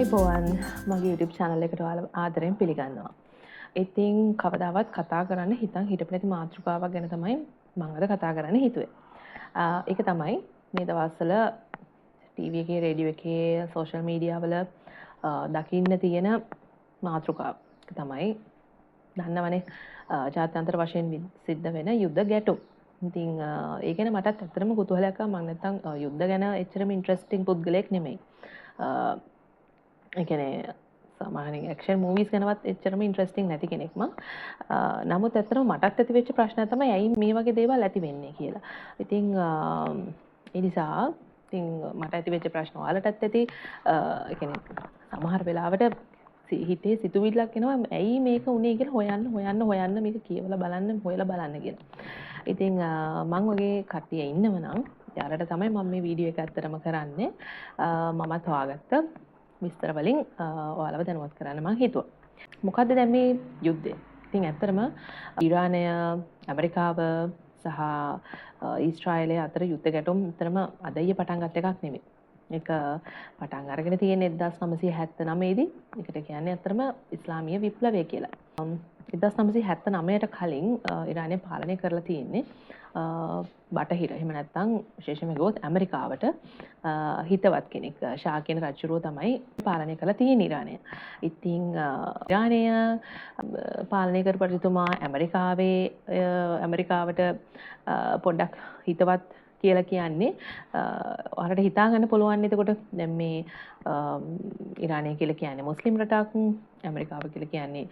ආයුබෝවන්, මගේ YouTube channel එකට ඔයාලව ආදරෙන් පිළිගන්නවා. ඉතින් කවදාවත් කතා කරන්න හිතන් හිටපු නැති මාතෘකාවක් ගැන තමයි මම අද කතා කරන්න හිතුවේ. ඒක තමයි මේ දවස්වල ටීවී එකේ, රේඩියෝ එකේ, සෝෂල් මීඩියා වල දකින්න තියෙන මාතෘකාව. ඒක තමයි දන්නවනේ ජාත්‍යන්තර වශයෙන් සිද්ධ වෙන යුද්ධ ගැටුම්. ඉතින් ඒ ගැන මටත් ඇත්තටම කුතුහලයක් ආවා. මං නැත්තම් යුද්ධ ගැන එච්චරම ඉන්ට්‍රෙස්ටිං පුද්ගලයෙක් නෙමෙයි. ඒ කියන්නේ සාමාන්‍යයෙන් ඇක්ෂන් මූවීස් ගැනවත් එච්චරම ඉන්ට්‍රෙස්ටිං නැති කෙනෙක් මං. නමුත් ඇත්තටම මටත් ඇති වෙච්ච ප්‍රශ්නයක් තමයි ඇයි මේ වගේ දේවල් ඇති වෙන්නේ කියලා. ඉතින් ඒ නිසා ඉතින් මට ඇති වෙච්ච ප්‍රශ්න ඔයාලටත් ඇති. ඒ කියන්නේ සමහර වෙලාවට හිතේ සිතුවිල්ලක් එනවා ඇයි මේක උනේ කියලා හොයන්න හොයන්න හොයන්න මේක කියවලා බලන්න හොයලා බලන්න කියලා. ඉතින් මං වගේ කට්ටිය ඉන්නව නම් යාලට තමයි මම මේ වීඩියෝ එක ඇත්තටම කරන්නේ. මමත් හොයාගත්ත විස්තර වලින් ඔයාලව දැනුවත් කරන්න මං හිතුවා. මොකද්ද දැන් මේ යුද්ධය? ඉතින් ඇත්තටම ඉරානය, ඇමරිකාව සහ ඊශ්‍රායලය අතර යුද්ධ ගැටුම් ඇත්තටම අද ඊයේ පටන් ගත්ත එකක් නෙමෙයි. ඒක පටන් අරගෙන තියෙන්නේ 1979 දී. ඒකට කියන්නේ ඇත්තටම ඉස්ලාමීය විප්ලවය කියලා. 1979ට කලින් ඉරානය පාලනය කරලා තියෙන්නේ බටහිර, එහෙම නැත්නම් විශේෂයෙන්ම කිව්වොත් ඇමරිකාවට හිතවත් කෙනෙක් ෂා කියන රජුරුව තමයි පාලනය කරලා තියෙන්නේ ඉරානය. ඉතින් ඉරානය පාලනය කරපු රජතුමා ඇමරිකාවට පොඩ්ඩක් හිතවත් කියලා කියන්නේ ඔයාලට හිතා ගන්න පුළුවන්. එතකොට දැන් මේ ඉරානය කියලා කියන්නේ මුස්ලිම් රටක්, ඇමරිකාව කියලා කියන්නේ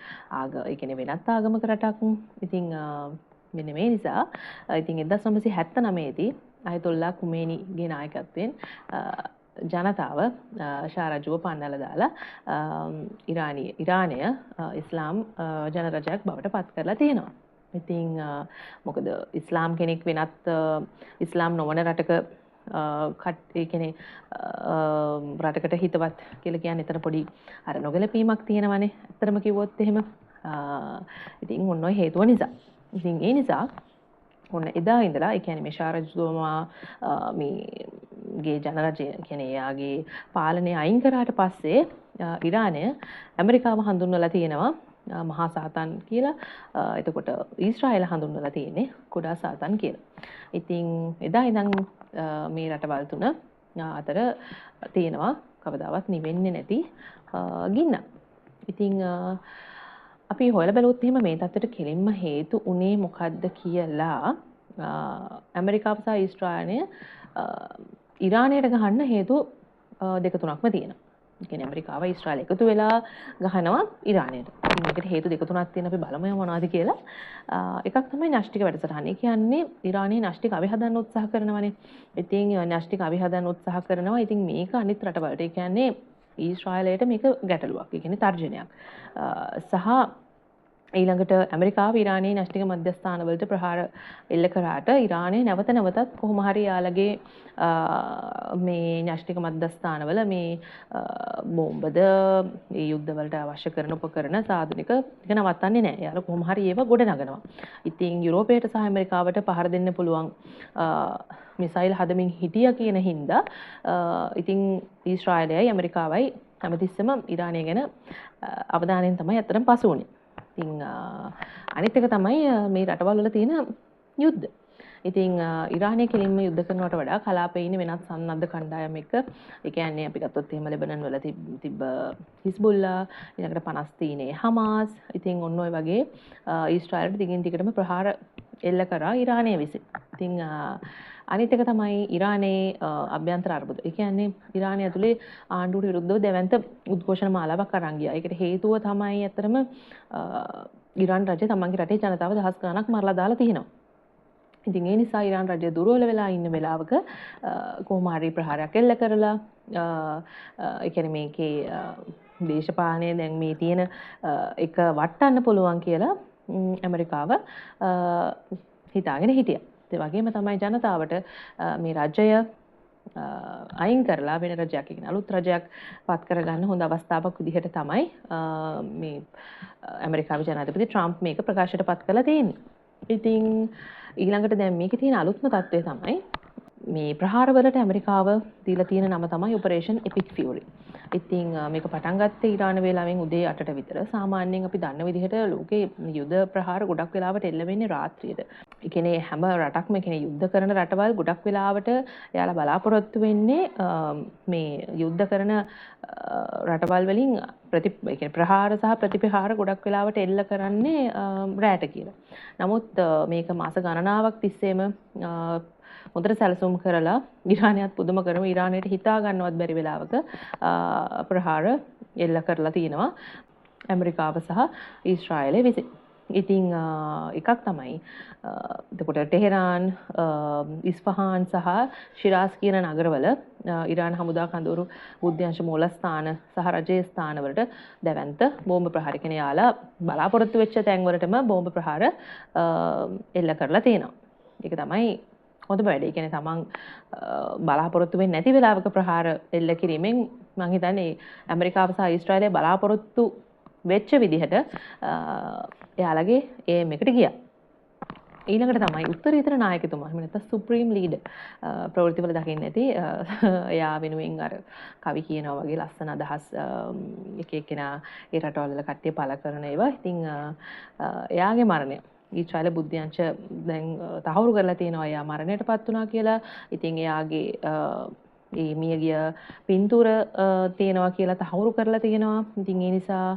ඒ කියන්නේ වෙනත් ආගමක රටක්. ඉතින් මෙන්න මේ නිසා ඉතින් 1979 දී අයතොල්ලා කුමේනිගේ නායකත්වයෙන් ජනතාව ෂා රජුව පන්නලා දාලා ඉරානය ඉස්ලාම් ජනරජයක් බවට පත් කරලා තියෙනවා. ඉතින් මොකද ඉස්ලාම් කෙනෙක් වෙනත් ඉස්ලාම් නොවන රටක ඒ කියන්නේ රටකට හිතවත් කියලා කියන්නේ එතන පොඩි අර නොගැලපීමක් තියෙනවනේ ඇත්තටම කිව්වොත් එහෙම. ඉතින් ඔන්න ඔය හේතුව නිසා. ඉතින් ඒ නිසා ඔන්න එදා ඉඳලා ඒ කියන්නේ මේ ෂා රජතුමා මේ ගේ ජනරජය කියන්නේ එයාගේ පාලනය අයින් කරාට පස්සේ ඉරානය ඇමරිකාව හඳුන්වලා තියෙනවා මහා සාතන් කියලා. එතකොට ඊශ්‍රායල හඳුන්වලා තියෙන්නේ කුඩා සාතන් කියලා. ඉතින් එදා ඉඳන් මේ රටවල් තුන අතර තියෙනවා කවදාවත් නිවෙන්නේ නැති ගින්න. ඉතින් අපි හොයලා බැලුවොත් එහෙම මේ තත්ත්වයට කෙලින්ම හේතු උනේ මොකද්ද කියලා ඇමරිකාව සහ ඊශ්‍රායලය ඉරානයට ගහන්න හේතු දෙක තුනක්ම තියෙනවා. ඒ කියන්නේ ඇමරිකාව ඊශ්‍රායල එකතු වෙලා ගහනවා ඉරානයට. ඉතින් මේකට හේතු දෙක තුනක් තියෙන, අපි බලමු මොනවද කියලා. එකක් තමයි න්‍යෂ්ටික වැඩසටහන. ඒ කියන්නේ ඉරානයේ න්‍යෂ්ටික අවි හදන්න උත්සාහ කරනවනේ. ඉතින් න්‍යෂ්ටික අවි හදන්න උත්සාහ කරනවා. ඉතින් මේක අනිත් රටවලට, ඒ කියන්නේ ඊශ්‍රායලයට මේක ගැටලුවක්. ඒ කියන්නේ තර්ජනයක්. සහ ඊළඟට ඇමරිකාව ඉරානයේ න්‍යෂ්ටික මධ්‍යස්ථාන වලට ප්‍රහාර එල්ල කරාට ඉරානය නැවත නැවතත් කොහොම හරි යාළගේ මේ න්‍යෂ්ටික මධ්‍යස්ථානවල මේ බෝම්බද ඒ යුද්ධ වලට අවශ්‍ය කරන උපකරණ සාධනික එක නවත්තන්නේ නෑ. එයාලා කොහොම හරි ඒවා ගොඩ නගනවා. ඉතින් යුරෝපයට සහ ඇමරිකාවට පහර දෙන්න පුළුවන් මිසයිල් හදමින් හිටියා කියන හින්දා ඉතින් ඊශ්‍රායලයයි ඇමරිකාවයි හැමතිස්සෙම ඉරානය ගැන අවධානයෙන් තමයි ඇත්තටම පසු වුණේ. ඉතින් අනිත් එක තමයි මේ රටවල් වල තියෙන යුද්ධ. ඉතින් ඉරානය කෙලින්ම යුද්ධ කරනවට වඩා කලාපේ ඉන්න වෙනත් සන්නද්ධ කණ්ඩායම් එක්ක, ඒ කියන්නේ අපි ගත්තොත් එහෙම ලෙබනන් වල තිබ්බ හිස්බුල්ලා, ඊළඟට පලස්තීනයේ හමාස්, ඉතින් ඔන්න ඔය වගේ ඊශ්‍රායලට දිගින් දිගටම ප්‍රහාර එල්ල කරා ඉරානය විසින්. ඉතින් අනිත් එක තමයි ඉරානයේ අභ්‍යන්තර අර්බුද. ඒ කියන්නේ ඉරානය ඇතුලේ ආණ්ඩුවට විරුද්ධව දැවැන්ත උද්ඝෝෂණ මාලාවක් අරන් ගියා. ඒකට හේතුව තමයි ඇත්තටම ඉරාන් රජය තමන්ගේ රටේ ජනතාව දහස් ගණනක් මරලා දාලා තියෙනවා. ඉතින් ඒ නිසා ඉරාන් රජය දුර්වල වෙලා ඉන්න වෙලාවක කොහොම හරි ප්‍රහාරයක් එල්ල කරලා ඒ කියන්නේ මේකේ දේශපාලනය දැන් මේ තියෙන එක වට්ටන්න පුළුවන් කියලා ඇමරිකාව හිතාගෙන හිටියා. ඒ වගේම තමයි ජනතාවට මේ රජය අයින් කරලා වෙන රජයක්, ඒ කියන්නේ අලුත් රජයක් පත් කරගන්න හොඳ අවස්ථාවක් විදිහට තමයි මේ ඇමරිකාවේ ජනාධිපති ට්‍රම්ප් මේක ප්‍රකාශයට පත් කරලා තියෙන්නේ. ඉතින් ඊළඟට දැන් මේකේ තියෙන අලුත්ම තත්ත්වය තමයි මේ ප්‍රහාරවලට ඇමරිකාව දීලා තියෙන නම තමයි ඔපරේෂන් එපික් ෆියුරි. ඉතින් මේක පටන් ගත්තේ ඉරාන වේලාවෙන් උදේ 8ට විතර. සාමාන්‍යයෙන් අපි දන්න විදිහට ලෝකේ යුද ප්‍රහාර ගොඩක් වෙලාවට එල්ල වෙන්නේ රාත්‍රියට. ඒ කියන්නේ හැම රටක්ම, ඒ කියන්නේ යුද්ධ කරන රටවල් ගොඩක් වෙලාවට එයාලා බලාපොරොත්තු වෙන්නේ මේ යුද්ධ කරන රටවල් වලින් ඒ කියන්නේ ප්‍රහාර සහ ප්‍රතිප්‍රහාර ගොඩක් වෙලාවට එල්ල කරන්නේ රැට කියලා. නමුත් මේක මාස ගණනාවක් තිස්සේම හොඳට සැලසුම් කරලා ඉරානයත් පුදුම කරමු, ඉරානයට හිතා ගන්නවත් බැරි වෙලාවක ප්‍රහාර එල්ල කරලා තියෙනවා ඇමරිකාව සහ ඊශ්‍රායලය විසින්. ඉතින් එකක් තමයි එතකොට ටෙහෙරාන්, ඉස්ෆහාන් සහ ශිරාස් කියන නගරවල ඉරාන හමුදා කඳවුරු බුද්ධ්‍යංශ මූලස්ථාන සහ රජයේ ස්ථානවලට දැවැන්ත බෝම්බ ප්‍රහාර, කියන්නේ යාලා බලාපොරොත්තු වෙච්ච තැන්වලටම බෝම්බ ප්‍රහාර එල්ල කරලා තියෙනවා. ඒක තමයි හොඳම වැඩේ. ඒ කියන්නේ තමන් බලාපොරොත්තු වෙන්නේ නැති වෙලාවක ප්‍රහාර එල්ල කිරීමෙන් මං හිතන්නේ ඇමරිකාව සහ ඊශ්‍රායලය බලාපොරොත්තු වෙච්ච විදිහට එයාලගේ ඒම් එකට ගියා. ඊළඟට තමයි උත්තරීතර නායකතුමා, එහෙම නැත්නම් සුප්‍රීම් ලීඩර් ප්‍රවෘත්තිවල දකින්න ඇති එයා වෙනුවෙන් අර කවි කියනවා වගේ ලස්සන අදහස් එක එක්කෙනා ඒ රටවල් වල කට්ටිය පළ කරන ඒවා. ඉතින් එයාගේ මරණය ඊශ්‍රායල බුද්ධ්‍යංශ දැන් තහවුරු කරලා තියෙනවා එයා මරණයට පත් වුණා කියලා. ඉතින් එයාගේ ඒ මියගිය පින්තූර තියෙනවා කියලා තහවුරු කරලා තියෙනවා. ඉතින් ඒ නිසා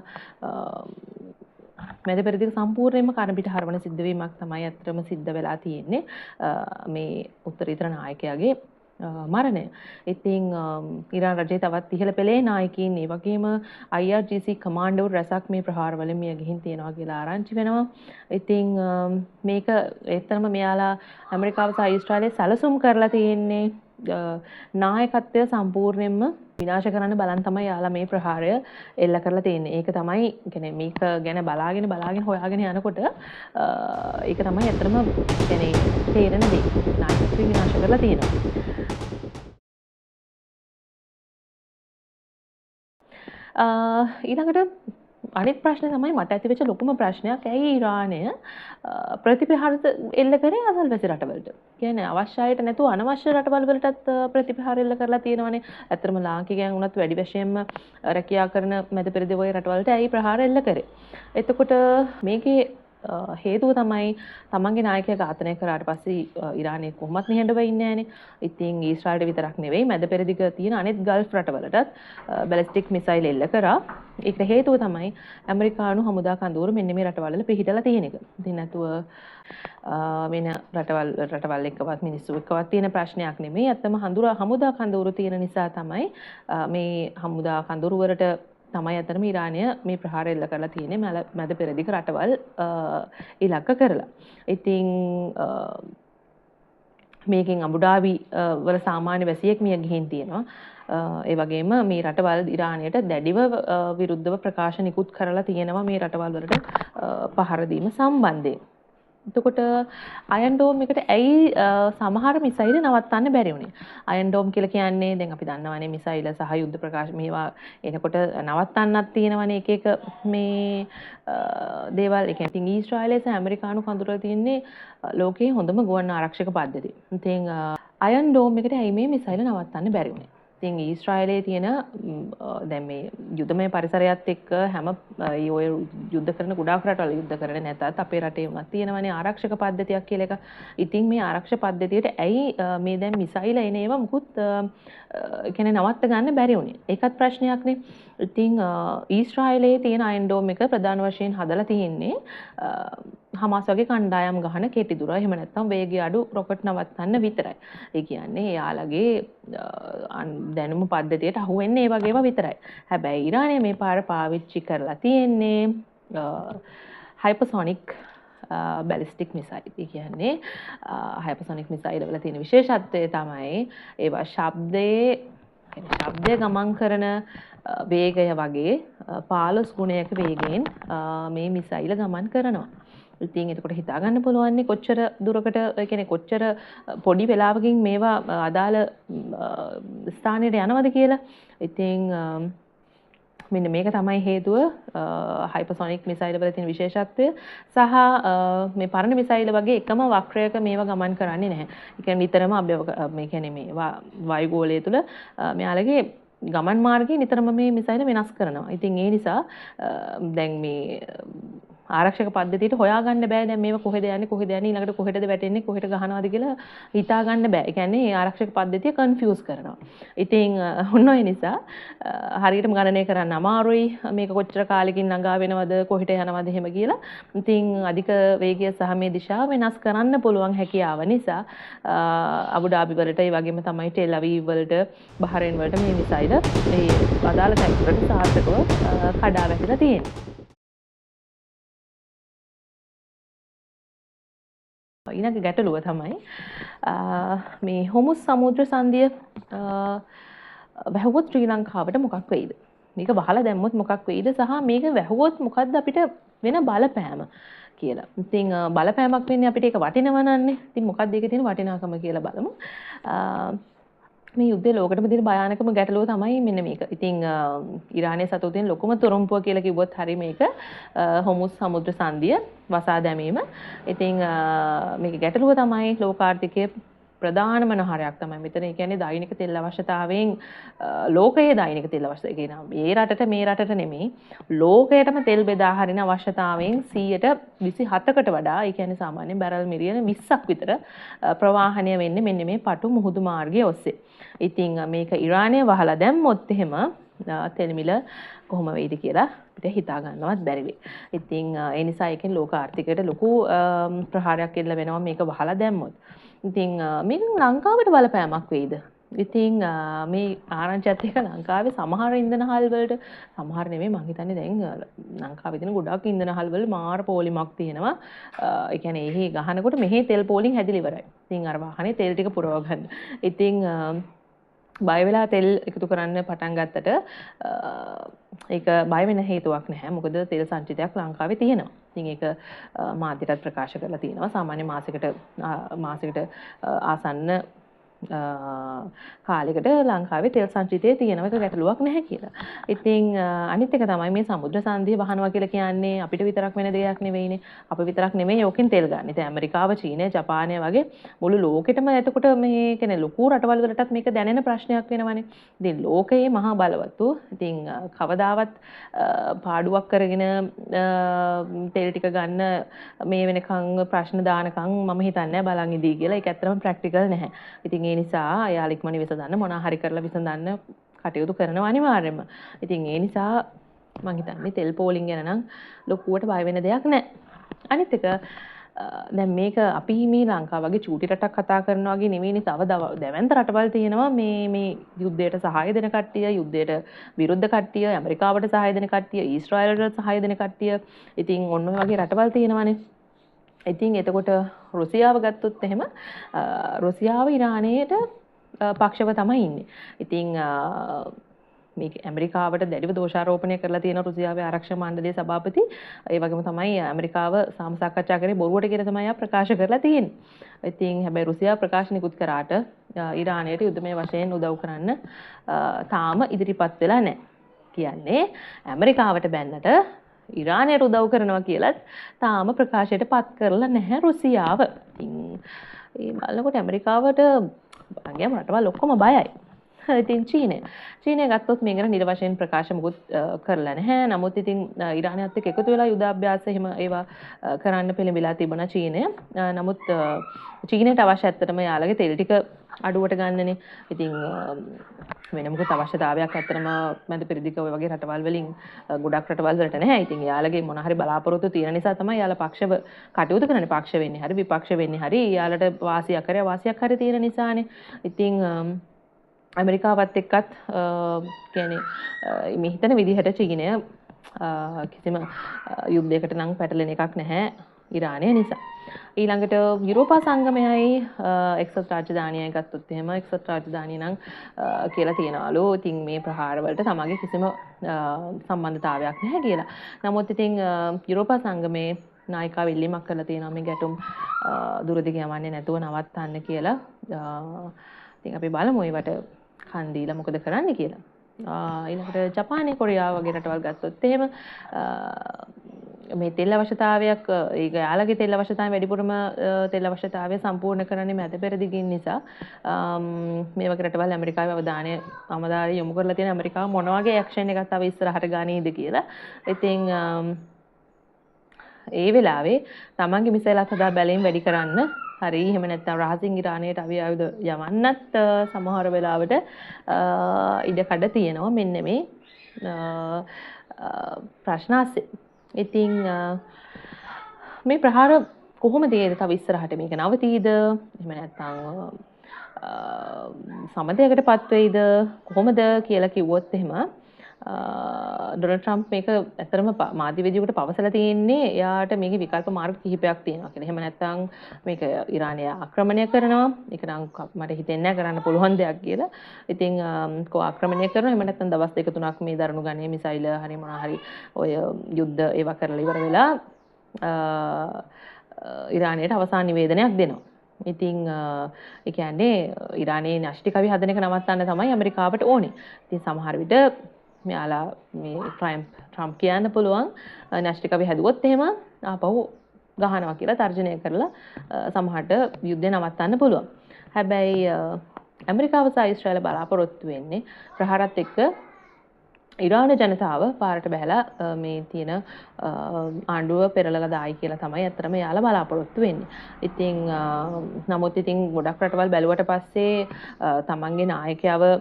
මැද පෙරදිග සම්පූර්ණයෙන්ම කන පිට හරවන සිද්ධවීමක් තමයි ඇත්තටම සිද්ධ වෙලා තියෙන්නේ මේ උත්තරීතර නායකයාගේ මරණය. ඉතින් ඉරාන රජයේ තවත් ඉහළ පෙළේ නායකයින්, ඒ වගේම IRGC කමාන්ඩෝවරු රැසක් මේ ප්‍රහාර වලින් මිය ගිහින් තියෙනවා කියලා ආරංචි වෙනවා. ඉතින් මේක ඇත්තටම මෙයාලා ඇමරිකාව සහ ඊශ්‍රායලය සැලසුම් කරලා තියෙන්නේ නායකත්වය සම්පූර්ණයෙන්ම විනාශ කරන්න බලන් තමයි යාලා මේ ප්‍රහාරය එල්ල කරලා තියෙන්නේ. ඒක තමයි, කියන්නේ මේක ගැන බලාගෙන බලාගෙන හොයාගෙන යනකොට ඒක තමයි ඇත්තටම කියන්නේ තේරෙන දේ. නායකත්වය විනාශ කරලා තියෙනවා. ඊළඟට අනිත් ප්‍රශ්නේ තමයි මට ඇති වෙච්ච ලොකුම ප්‍රශ්නයක්, ඇයි ඉරානය ප්‍රතිප්‍රහාර එල්ල කරේ අසල්වැසි රටවලට? කියන්නේ අවශ්‍ය අයට නැතුව අනවශ්‍ය රටවල් වලටත් ප්‍රතිප්‍රහාර එල්ල කරලා තියෙනවනේ. ඇත්තටම ලාංකිකයන් වුණත් වැඩි වශයෙන්ම රැකියා කරන මැද පෙරදිග වගේ රටවලට ඇයි ප්‍රහාර එල්ල කරේ? එතකොට මේකේ හේතුව තමයි තමන්ගේ නායකයා ඝාතනය කරාට පස්සේ ඉරානය කොහොමත් නිහඬව ඉන්නේ නෑනේ. ඉතින් ඊශ්‍රායලට විතරක් නෙවෙයි මැද පෙරදිග තියෙන අනෙත් ගල්ෆ් රටවලටත් බැලිස්ටික් මිසයිල් එල්ල කරා. ඒකට හේතුව තමයි ඇමරිකානු හමුදා කඳවුරු මෙන්න මේ රටවල් වල පිහිටලා තියෙන එක. ඉතින් නැතුව වෙන රටවල් එක්කවත් මිනිස්සු එක්කවත් තියෙන ප්‍රශ්නයක් නෙමෙයි. ඇත්තම හමුදා කඳවුරු තියෙන නිසා තමයි මේ හමුදා කඳවුරු වලට තමයි අතරම ඉරානය මේ ප්‍රහාර එල්ල කරලා තියෙන්නේ මැද පෙරදිග රටවල් ඉලක්ක කරලා. ඉතින් මේකෙන් අබුඩාබි වල සාමාන්‍ය වැසියෙක් මිය ගිහින් තියෙනවා. ඒ වගේම මේ රටවල් ඉරානයට දැඩිව විරුද්ධව ප්‍රකාශ නිකුත් කරලා තියෙනවා මේ රටවල් වලට පහර දීම සම්බන්ධයෙන්. එතකොට අයන් ඩෝම් එකට ඇයි සමහර මිසයිල් නවත්තන්න බැරි වුණේ? අයන් ඩෝම් කියලා කියන්නේ දැන් අපි දන්නවනේ මිසයිල සහ යුද්ධ ප්‍රකාශ මේවා එනකොට නවත්තන්නත් තියෙනවනේ එක එක මේ දේවල්. ඒ කියන්නේ ඉතින් ඊශ්‍රායලයේ සහ ඇමරිකානු කඳුරල තියෙන්නේ ලෝකයේ හොඳම ගුවන් ආරක්ෂක පද්ධතිය. ඉතින් අයන් ඩෝම් එකට ඇයි මේ මිසයිල නවත්තන්න බැරි වුණේ? ඉතින් ඊශ්‍රායලයේ තියෙන දැන් මේ යුදමය පරිසරයත් එක්ක හැම ඔය යුද්ධ කරන ගොඩාක් රටවල් යුද්ධ කරන්නේ නැතත් අපේ රටේ වුණත් තියෙනවනේ ආරක්ෂක පද්ධතියක් කියලා එක. ඉතින් මේ ආරක්ෂක පද්ධතියට ඇයි මේ දැන් මිසයිල එන ඒවා මුකුත් ඒ කියන්නේ නවත්ත ගන්න බැරි වුණේ? ඒකත් ප්‍රශ්නයක්නේ. ඉතින් ඊශ්‍රායලයේ තියෙන අයන් ඩෝම් එක ප්‍රධාන වශයෙන් හදලා තියෙන්නේ හමාස් වගේ කණ්ඩායම් ගහන කෙටි දුර, එහෙම නැත්නම් වේගය අඩු රොකට් නවත්තන්න විතරයි. ඒ කියන්නේ එයාලගේ දැනුම පද්ධතියට අහු වෙන්නේ ඒ වගේ ඒවා විතරයි. හැබැයි ඉරානය මේ පාර පාවිච්චි කරලා තියෙන්නේ හයිපර්සොනික් බැලිස්ටික් මිසයිල්. ඒ කියන්නේ හයිපර්සොනික් මිසයිල් වල තියෙන විශේෂත්වය තමයි ඒවා ශබ්දය ගමන් කරන වේගය වගේ 15 ගුණයක වේගයෙන් මේ මිසයිල ගමන් කරනවා. ඉතින් එතකොට හිතා ගන්න පුළුවන් කොච්චර දුරකට, ඒ කියන්නේ කොච්චර පොඩි වෙලාවකින් මේවා අදාළ ස්ථානයට යනවද කියලා. ඉතින් මෙන්න මේක තමයි හේතුව හයිපර්සොනික් මිසයිල් වල තියෙන විශේෂත්වය. සහ මේ පරණ මිසයිල් වගේ එකම වක්‍රයක මේවා ගමන් කරන්නේ නැහැ. ඒ කියන්නේ නිතරම මේ කියන්නේ මේ වායුගෝලය තුල මෙයාලගේ ගමන් මාර්ගය නිතරම මේ මිසයිල වෙනස් කරනවා. ඉතින් ඒ නිසා දැන් මේ ආරක්ෂක පද්ධතියට හොයාගන්න බෑ දැන් මේව කොහෙද යන්නේ කොහෙද යන්නේ ඊළඟට කොහෙටද වැටෙන්නේ කොහෙට ගහනවද කියලා හිතා ගන්න බෑ. ඒ කියන්නේ ආරක්ෂක පද්ධතිය කන්ෆියුස් කරනවා. ඉතින් ඔන්න ඔය නිසා හරියටම ගණනය කරන්න අමාරුයි මේක කොච්චර කාලෙකින් ළඟා වෙනවද කොහෙට යනවද එහෙම කියලා. ඉතින් අධික වේගය සහ මේ දිශාව වෙනස් කරන්න පුළුවන් හැකියාව නිසා අබුඩාබි වලට ඒ වගේම තමයි ටෙල් අවීව් වලට බහරේන් වලට මේ මිසයිල ඒ අදාළ තැන් වලට සාර්ථකව කඩා වැටිලා තියෙනවා. ඊළඟ ගැටලුව තමයි මේ හොමුස් සමුද්‍ර සන්ධිය වැහුවොත් ශ්‍රී ලංකාවට මොකක් වෙයිද? මේක වහලා දැම්මොත් මොකක් වෙයිද සහ මේක වැහුවොත් මොකද්ද අපිට වෙන බලපෑම කියලා. ඉතින් බලපෑමක් වෙන්නේ අපිට ඒක වටිනවා නන්නේ. ඉතින් මොකද්ද ඒකේ තියෙන වටිනාකම කියලා බලමු. මේ යුද්ධයේ ලෝකෙටම තියෙන භයානකම ගැටලුව තමයි මෙන්න මේක. ඉතින් ඉරානයේ සතුව තියෙන ලොකුම තුරුම්පුව කියලා කිව්වොත් හරි මේක හොමුස් සමුද්‍ර සන්ධිය වසා දැමීම. ඉතින් මේක ගැටලුව තමයි ලෝකාර්ථිකයේ ප්‍රධානම නහරයක් තමයි මෙතන. ඒ කියන්නේ දෛනික තෙල් අවශ්‍යතාවයෙන් ලෝකයේ දෛනික තෙල් අවශ්‍යතාවය කියනවා. මේ රටට මේ රටට නෙමෙයි ලෝකයටම තෙල් බෙදා හරින අවශ්‍යතාවයෙන් 127කට වඩා, ඒ කියන්නේ සාමාන්‍යයෙන් බැරල් මිලියන 20ක් විතර ප්‍රවාහනය වෙන්නේ මෙන්න මේ පටු මුහුදු මාර්ගය ඔස්සේ. ඉතින් මේක ඉරානය වහලා දැම්මොත් එහෙම තෙල් මිල කොහොම වෙයිද කියලා අපිට හිතා ගන්නවත් බැරි වෙයි. ඉතින් ඒ නිසා ඒකෙන් ලෝක ආර්ථිකයට ලොකු ප්‍රහාරයක් එල්ල වෙනවා මේක වහලා දැම්මොත්. ඉතින් මේකෙන් ලංකාවට බලපෑමක් වෙයිද? ඉතින් මේ ආරංචියත් එක්ක ලංකාවේ සමහර ඉන්ධන හල් වලට, සමහර නෙමෙයි මං හිතන්නේ දැන් ලංකාවේ තියෙන ගොඩක් ඉන්ධන හල් වල මාර පොලිමක් තියෙනවා. ඒ කියන්නේ එහි ගහනකොට මෙහි තෙල් පොලින් හැදිලා ඉවරයි. ඉතින් අර වාහනේ තෙල් ටික පුරව ගන්න. ඉතින් බය වෙලා තෙල් එකතු කරන්න පටන් ගත්තට ඒක බය වෙන හේතුවක් නැහැ. මොකද තෙල් සංචිතයක් ලංකාවේ තියෙනවා. ඉතින් ඒක මාධ්‍යටත් ප්‍රකාශ කරලා තියෙනවා. සාමාන්‍ය මාසෙකට ආසන්න කාලයකට ලංකාවේ තෙල් සංචිතය තියෙනවා. ඒක ගැටලුවක් නැහැ කියලා. ඉතින් අනිත් එක තමයි මේ සමුද්‍ර සන්ධිය වහනවා කියලා කියන්නේ අපිට විතරක් වෙන දෙයක් නෙවෙයිනේ. අපි විතරක් නෙමෙයි ඕකෙන් තෙල් ගන්න. ඉතින් ඇමරිකාව, චීනය, ජපානය වගේ මුළු ලෝකෙටම එතකොට මේ කියන්නේ ලොකු රටවල් වලටත් මේක දැනෙන ප්‍රශ්නයක් වෙනවනේ. ඉතින් ලෝකයේ මහා බලවත්තු. ඉතින් කවදාවත් පාඩුවක් කරගෙන තෙල් ටික ගන්න මේ වෙනකන් ප්‍රශ්න දානකන් මම හිතන්නේ බලන් ඉදී කියලා. ඒක ඇත්තටම ප්‍රැක්ටිකල් නැහැ. ඉතින් ඒ නිසා එයාලා ඉක්මනින් විසඳන්න මොනවා හරි කරලා විසඳන්න කටයුතු කරනවා අනිවාර්යයෙන්ම. ඉතින් ඒ නිසා මං හිතන්නේ තෙල් පෝලිං ගැන නම් ලොකුවට බය වෙන දෙයක් නැහැ. අනිත් එක දැන් මේක අපි මේ ලංකාව වගේ චූටි රටක් කතා කරනවා වගේ නෙවෙයිනේ. තව දැවැන්ත රටවල් තියෙනවා මේ මේ යුද්ධයට සහාය දෙන කට්ටිය, යුද්ධයට විරුද්ධ කට්ටිය, ඇමරිකාවට සහාය දෙන කට්ටිය, ඊශ්‍රායලට සහාය දෙන කට්ටිය. ඉතින් ඔන්න ඔය වගේ රටවල් තියෙනවානේ. ඉතින් එතකොට රුසියාව ගත්තොත් එහෙම රුසියාව ඉරානයට පක්ෂව තමයි ඉන්නේ. ඉතින් මේක ඇමරිකාවට දැඩිව දෝෂාරෝපණය කරලා තියෙන රුසියාවේ ආරක්ෂක මණ්ඩලයේ සභාපති. ඒ වගේම තමයි ඇමරිකාව සාම සාකච්ඡා කරේ බොරුවට කියලා තමයි ආ ප්‍රකාශ කරලා තියෙන්නේ. ඉතින් හැබැයි රුසියාව ප්‍රකාශ නිකුත් කරාට ඉරානයට යුදමය වශයෙන් උදව් කරන්න තාම ඉදිරිපත් වෙලා නැහැ. කියන්නේ ඇමරිකාවට බැන්නට ඉරානයට උදව් කරනවා කියලත් තාම ප්‍රකාශයට පත් කරලා නැහැ රුසියාව. ඉතින් ඒ බලනකොට ඇමරිකාවට අංගයම රටවල් ඔක්කොම බයයි. ඉතින් චීනය ගත්තොත් මේ ගැන නිල වශයෙන් ප්‍රකාශ මුකුත් කරලා නැහැ. නමුත් ඉතින් ඉරානයත් එක්ක එකතු වෙලා යුද අභ්‍යාස එහෙම ඒවා කරන්න පෙළඹිලා තිබුණා චීනය. නමුත් චීනයට අවශ්‍ය ඇත්තටම යාළගේ තෙල් ටික අඩුවට ගන්නනේ. ඉතින් වෙන මොකද අවශ්‍යතාවයක් ඇත්තටම මැද පෙරදිග ඔය වගේ රටවල් වලින් ගොඩක් රටවල් වලට නැහැ. ඉතින් යාළගේ මොන හරි බලාපොරොත්තු තියෙන නිසා තමයි යාළ පක්ෂව කටයුතු කරන්නේ. පක්ෂ වෙන්නේ හරි විපක්ෂ වෙන්නේ හරි යාළට වාසියක් හරි අවාසියක් හරි තියෙන නිසානේ. ඉතින් ඇමරිකාවත් එක්කත් කියන්නේ මේ හිතන විදිහට චීනය කිසිම යුද්ධයකට නම් පැටලෙන එකක් නැහැ ඉරානය නිසා. ඊළඟට යුරෝපා සංගමයයි එක්සත් රාජධානියයි ගත්තොත් එහෙම එක්සත් රාජධානිය නම් කියලා තියනවලු. ඉතින් මේ ප්‍රහාර වලට තමගේ කිසිම සම්බන්ධතාවයක් නැහැ කියලා. නමුත් ඉතින් යුරෝපා සංගමයේ නායිකාව ඉල්ලීමක් කරලා තියෙනවා මේ ගැටුම් දුරදිග යවන්නේ නැතුව නවත්තන්න කියලා. ඉතින් අපි බලමු ඒවට කන් දීලා මොකද කරන්න කියලා. ඊළඟට ජපානය, කොරියාව වගේ රටවල් ගත්තොත් එහෙම මේ තෙල් අවශ්‍යතාවයක් ඒක යාළගේ තෙල් අවශ්‍යතාවය වැඩිපුරම තෙල් අවශ්‍යතාවය සම්පූර්ණ කරන්නේ මැද පෙරදිගින් නිසා මේ වගේ රටවල් ඇමරිකාවේ අවධානය අමදාරය යොමු කරලා තියෙන ඇමරිකාව මොන වගේ ඇක්ෂන් එකක් තව ඉස්සරහට ගනීද කියලා. ඉතින් ඒ වෙලාවේ තමන්ගේ මිසයිල් අත්හදා බැලීම් වැඩි කරන්න හරි එහෙම නැත්නම් රහසින් ඉරානයට අවි ආයුධ යවන්නත් සමහර වෙලාවට ඉඩකඩ තියෙනවා මෙන්න මේ ප්‍රශ්න අස්සේ. ඉතින් මේ ප්‍රහාර කොහොමද ඒද තව ඉස්සරහට මේක නවතීද එහෙම නැත්නම් සමතයකට පත් වෙයිද කොහොමද කියලා කිව්වොත් එහෙම ඩොනල්ඩ් ට්‍රම්ප් මේක ඇත්තටම මාධ්‍යවේදියෙකුට පවසලා තියෙන්නේ එයාට මේකේ විකල්ප මාර්ග කිහිපයක් තියෙනවා කියලා. එහෙම නැත්නම් මේක ඉරානය ආක්‍රමණය කරනවා. ඒක නම් මට හිතෙන්නේ නැහැ කරන්න පුළුවන් දෙයක් කියලා. ඉතින් කො ආක්‍රමණය කරනවා. එහෙම නැත්නම් දවස් දෙක තුනක් මේ දරුණු ගණයේ මිසයිල් හරි මොනවා හරි ඔය යුද්ධ ඒවා කරලා ඉවර වෙලා ඉරානයට අවසාන නිවේදනයක් දෙනවා. ඉතින් ඒ කියන්නේ ඉරානයේ න්‍යෂ්ටි කවි හදන එක නවත්තන්න තමයි ඇමරිකාවට ඕනේ. ඉතින් සමහර විට මෙයාලා මේ ට්‍රම්ප් කියන්න පුළුවන් න්‍යෂ්ටි කවි හැදුවොත් එහෙම ආපහු ගහනවා කියලා තර්ජනය කරලා සමහරට යුද්ධය නවත්තන්න පුළුවන්. හැබැයි ඇමරිකාව සහ ඊශ්‍රායල බලාපොරොත්තු වෙන්නේ ප්‍රහාරත් එක්ක ඉරාන ජනතාව පාරට බැහැලා මේ තියෙන ආණ්ඩුව පෙරලලා දායි කියලා තමයි ඇත්තටම එයාලා බලාපොරොත්තු වෙන්නේ. ඉතින් නමුත් ඉතින් ගොඩක් රටවල් බැලුවට පස්සේ තමන්ගේ නායකයව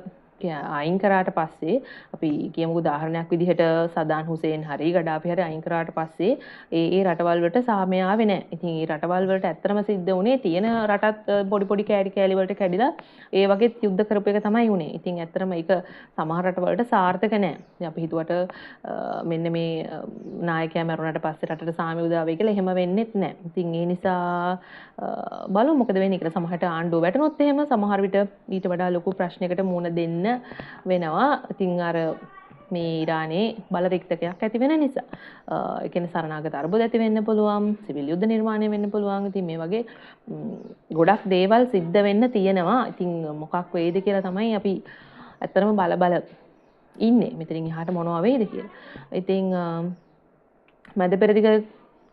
අයින් කරාට පස්සේ අපි කියමු උදාහරණයක් විදිහට සදාන් හුසේන් හරි ගඩාෆි හරි අයින් කරාට පස්සේ ඒ ඒ රටවල් වලට සාමය ආවේ නැහැ. ඉතින් ඒ රටවල් වලට ඇත්තටම සිද්ධ වුණේ තියෙන රටත් පොඩි පොඩි කෑලි කෑලි වලට කැඩිලා ඒ වගේත් යුද්ධ කරපු එක තමයි වුණේ. ඉතින් ඇත්තටම ඒක සමහර රටවල් වලට සාර්ථක නෑ. ඉතින් අපි හිතුවට මෙන්න මේ නායකයා මැරුණාට පස්සේ රටට සාමය උදා වෙයි කියලා එහෙම වෙන්නෙත් නෑ. ඉතින් ඒ නිසා බලමු මොකද වෙන්නේ කියලා. සමහරට ආණ්ඩුව වැටුනොත් එහෙම සමහර විට ඊට වඩා ලොකු ප්‍රශ්නයකට මුහුණ දෙන්න වෙනවා. ඉතින් අර මේ ඉරානයේ බල රික්තකයක් ඇති වෙන නිසා ඒ කියන්නේ සරණාගත අර්බුද ඇති වෙන්න පුළුවන්, සිවිල් යුද්ධ නිර්මාණය වෙන්න පුළුවන්. ඉතින් මේ වගේ ගොඩක් දේවල් සිද්ධ වෙන්න තියෙනවා. ඉතින් මොකක් වෙයිද කියලා තමයි අපි ඇත්තටම බල බල ඉන්නේ. මෙතනින් එහාට මොනවා වෙයිද කියලා. ඉතින් මැද පෙරදිග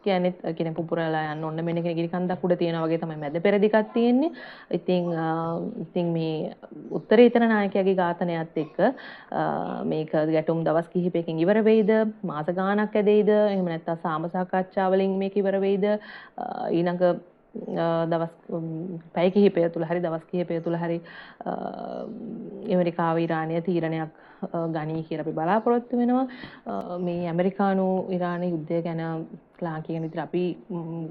කියන්නේ කියන පුපුරලා යන්න ඔන්න මෙන්න කියන ගිනි කන්දක් උඩ තියෙනවා වගේ තමයි මැද පෙරදිගක් තියෙන්නේ. ඉතින් ඉතින් මේ උත්තරීතර නායකයාගේ ඝාතනයත් එක්ක මේක ගැටුම් දවස් කිහිපයකින් ඉවර වෙයිද, මාස ගාණක් ඇදෙයිද, එහෙම නැත්නම් සාම සාකච්ඡා වලින් මේක ඉවර වෙයිද, ඊළඟ දවස් පැය කිහිපය තුළ හරි දවස් කිහිපය තුළ හරි ඇමරිකාව ඉරානය තීරණයක් ගනී කියලා අපි බලාපොරොත්තු වෙනවා. මේ ඇමරිකානු ඉරාන යුද්ධය ගැන ලාංකිකයන් විතර අපි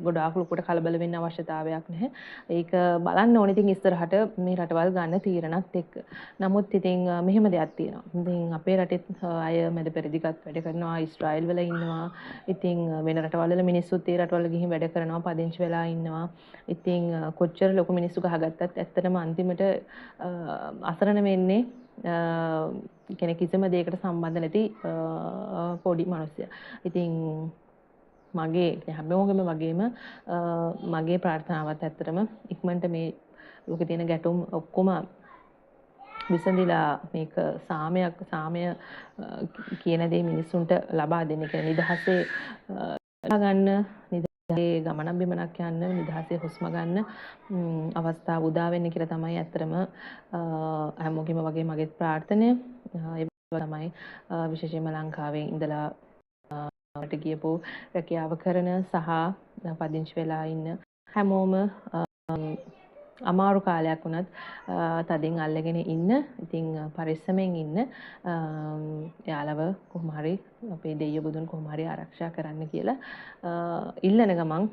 ගොඩාක් ලොකුට කලබල වෙන්න අවශ්‍යතාවයක් නැහැ. ඒක බලන්න ඕනේ ඉතින් ඉස්සරහට මේ රටවල් ගන්න තීරණත් එක්ක. නමුත් ඉතින් මෙහෙම දෙයක් තියෙනවා. ඉතින් අපේ රටෙත් අය මැද පෙරදිගත් වැඩ කරනවා, ඊශ්‍රායල් වල ඉන්නවා. ඉතින් වෙන රටවල් වල මිනිස්සුත් ඒ රටවල ගිහින් වැඩ කරනවා, පදිංචි වෙලා ඉන්නවා. ඉතින් කොච්චර ලොකු මිනිස්සු ගහගත්තත් ඇත්තටම අන්තිමට අසරණ වෙන්නේ කියන්නේ කිසිම දෙයකට සම්බන්ධ නැති පොඩි මිනිස්සයා. ඉතින් මගේ හැමෝගෙම වගේම මගේ ප්‍රාර්ථනාවත් ඇත්තටම ඉක්මනට මේ ලෝකේ තියෙන ගැටුම් ඔක්කොම විසඳිලා මේක සාමය කියන දේ මිනිස්සුන්ට ලබා දෙන්න, කියන්නේ නිදහසේ ගන්න, නිදහසේ ගමනක් බිමනක් යන්න, නිදහසේ හුස්ම ගන්න අවස්ථාව උදා වෙන්න කියලා තමයි ඇත්තටම හැමෝගෙම වගේ මගේ ප්‍රාර්ථනය. ඒ තමයි විශේෂයෙන්ම ලංකාවේ ඉඳලා රට ගියපු රැකියාව කරන සහ පදිංචි වෙලා ඉන්න හැමෝම අමාරු කාලයක් වුණත් තදින් අල්ලගෙන ඉන්න, ඉතින් පරිස්සමෙන් ඉන්න, එයාලව කොහොම හරි අපේ දෙයියෝ බුදුන් කොහොම හරි ආරක්ෂා කරන්න කියලා ඉල්ලන ගමන්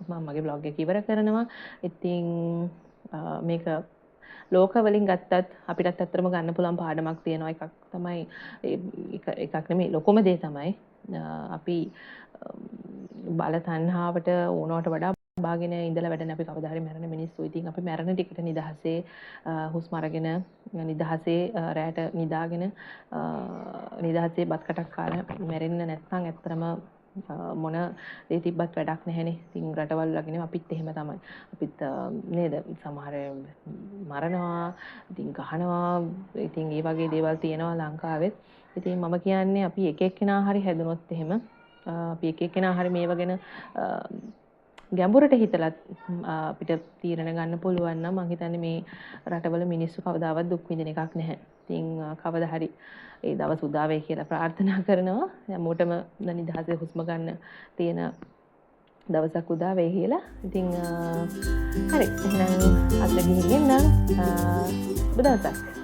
මම මගේ බ්ලොග් එක ඉවර කරනවා. ඉතින් මේක ලෝක වලින් ගත්තත් අපිටත් ඇත්තටම ගන්න පුළුවන් පාඩමක් තියෙනවා. එකක් තමයි එකක් නෙමෙයි ලොකුම දේ තමයි අපි බල තණ්හාවට ඕනවට වඩා බාගෙන ඉඳලා වැඩන අපි කවදා හරි මැරෙන මිනිස්සු. ඉතින් අපි මැරෙන ටිකට නිදහසේ හුස්ම අරගෙන නිදහසේ රැට නිදාගෙන නිදහසේ බත් කටක් කාලා මැරෙන්න නැත්නම් ඇත්තටම මොන දේ තිබ්බත් වැඩක් නැහැනේ. ඉතින් රටවල් වගේම අපිත් එහෙම තමයි. අපිත් නේද සමහර මරනවා, ඉතින් ගහනවා, ඉතින් ඒ වගේ දේවල් තියෙනවා ලංකාවෙත්. ඉතින් මම කියන්නේ අපි එක එක්කෙනා හරි හැදුනොත් එහෙම අපි එක එක්කෙනා හරි මේව ගැන ගැඹුරට හිතලත් අපිට තීරණ ගන්න පුළුවන් නම් මං හිතන්නේ මේ රටවල මිනිස්සු කවදාවත් දුක් විඳින එකක් නැහැ. ඉතින් කවදා හරි ඒ දවස් උදා වෙයි කියලා ප්‍රාර්ථනා කරනවා. හැමෝටම නිදහසේ හුස්ම ගන්න තියෙන දවසක් උදා වෙයි කියලා. ඉතින් හරි, එහෙනම් අද ගිහින් එන්නම්. සුබ දවසක්.